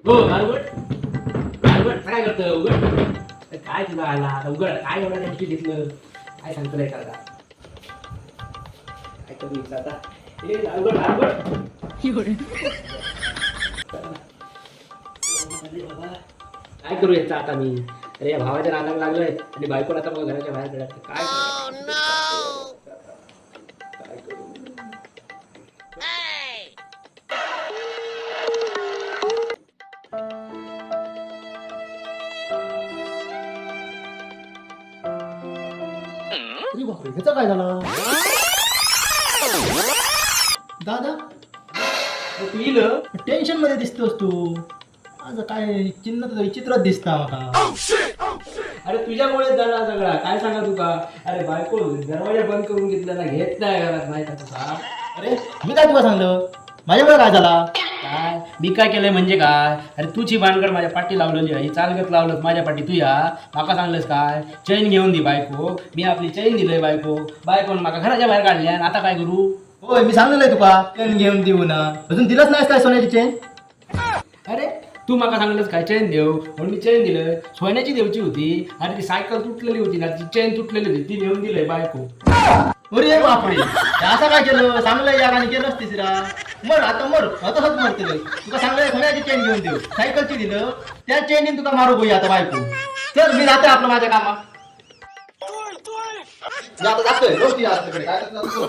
हो दार उघड, दार उघड. काय करतं? उघड. अरे काय तुला आला आता? उघड. काय एवढं टेन्शन घेतलं? काय सांगतो नाही आता? काय करू इथं आता? ए, दार उघड, दार उघड. अरे बाबा, काय करू याचा आता मी? अरे, या भावाच्या नादाला लागलोय आणि बायकोला आता मग घराच्या बाहेर काढायचं. काय करू? काय करू? अरे बापरे, ह्याचा काय झाला दादा? तू इलं? टेन्शन मध्ये दिसतोस तू आज. काय चिन्ह तुझं विचित्रच दिसता माका. अरे, तुझ्यामुळेच झाला सगळा. काय सांगा तुका. अरे, बायको दरवाजा बंद करून घेतला ना, घेत नाही घरात, माहित आहे तुका? अरे, मी काय तुला सांगलं? माझ्यामुळे काय झाला? काय मी काय केलंय म्हणजे काय? अरे, तुझी भानगड माझ्या पाठी लावलेली आहे. ही चालगत लावलं माझ्या पाठी तुया. माका सांगलंस काय? चैन घेऊन दी बायको. मी आपली चैन दिलंय बायको. बायकोन माका घराच्या बाहेर काढल्या आणि आता काय करू? होय, मी सांगलेलं तुका चेन घेऊन देऊ ना. अजून दिलंच नाही काय सोन्याची चेन? अरे, तू माका सांगलंस काय चैन देऊ म्हणून, मी चैन दिलं. सोन्याची द्यायची होती. अरे, ती सायकल तुटलेली होती ना, ती चैन तुटलेली होती, ती नेऊन दिलंय बायको. अरे बापरे, हे असं काय केलं? सांगलं या आणि केलंच तिसरा. मर आता, मर आता. मरतील. तुका सांगलं सोन्याची चेन घेऊन देऊ, सायकलची दिलं. त्या चेनीन तुका मारू गोई आता बायको. चल, मी जाते आपलं माझ्या कामा. मी आता जातोय. रोज ती आता तिकडे. काय करणार तू?